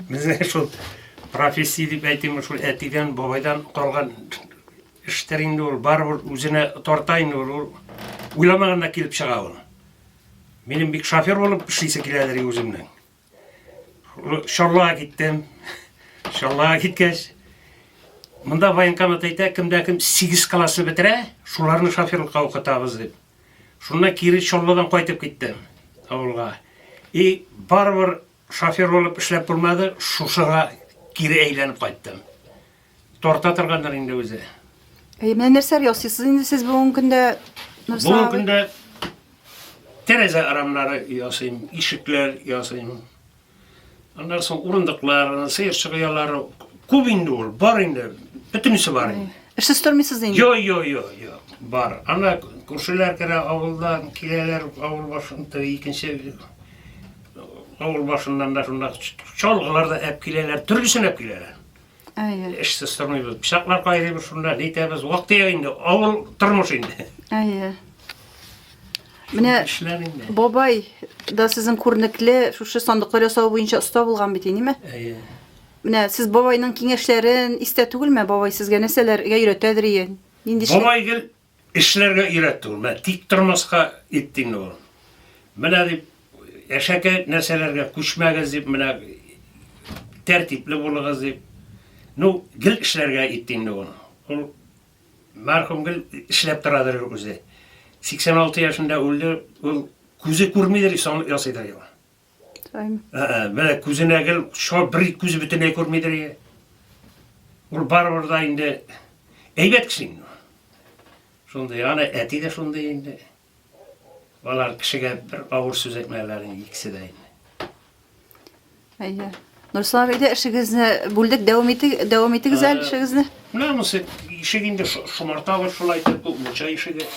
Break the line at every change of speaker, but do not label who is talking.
Безнең шул профессия дип әйтим, шул әтидән, бабайдан калган эштер инде ул, барыбер үзенә тарта инде ул, ул уйламаганда килеп чыга ул. Минем бик шофер булып эшлисе киләдер үземнең. Чаллыга киттем. Чаллыга киткәч, монда военкомат әйтә, кемдә кем 8 классны бетерә, шуларны шоферлыкка укытабыз дип. Шуннан кире Чаллыдан кайтып киттем авылга. И барыбер шофер булып эшләп булмады, шушыга кире әйләнеп кайттым. Тарта торгандыр инде үзе.
Әй, менә нәрсәләр ясыйсыз инде сез бүгенге көндә,
Нурсла Бүгенге көндә тәрәзә рамнары ясыйм, ишекләр ясыйм. Аннан соң урындыклар, сыерчык оялары күп инде ул, бар инде. Бөтенесе бар инде.
Эшсез тормыйсыз инде?
Йо, йо, йо, йо, бар. Ана күршеләр керә, авылдан киләләр, авыл башында икенче авыл башыннан да шунда чалгылар да әп киләләр, төрлесен әп киләләр.
Әйе.
Эшсез тормыйбыз. Пычаклар кайрыйбыз шунда, нитәбез. Вак-төяк инде, авыл тормыш инде.
Әйе. Менә
Эшләр инде.
бабай да сезнең күренекле шушы сандыклар ясау буенча оста булган бит, әйеме?
Әйе.
Менә сез бабайның киңәшләрен истә түгелме? Бабай сезгә нәрсәләргә өйрәтәдер ие? Нинди эшләр?
Бабай гел Эшләргә өйрәтте ул. Менә тик тормаска итте инде ул. Менә дип, әшәке нәрсәләргә күчмәгез дип, менә тәртипле булыгыз дип. Ну, гел эшләргә итте инде ул. Ул мәрхүм гел эшләп торадыр үзе. 86 яшендә үлде, ул күзе күрмидер, ясыйдыр ул.
Шулаймы?
Менә күзенә гел шо бер күзе бөтенләй күрмидер. Ул барыбер да инде әйбәт кеше инде. Шундый, аны әти дә шундый инде. Алар кешегә бер авыр сүз әйтмәделәр инде, икесе дә инде.
Әйе. Нурислам әйдә эшегезне бүлдек, дәвам итегез, дәвам итегез әле эшегезне.
Менә монысы ишек инде шомартабыз шулай итеп, бу мунча ишеге.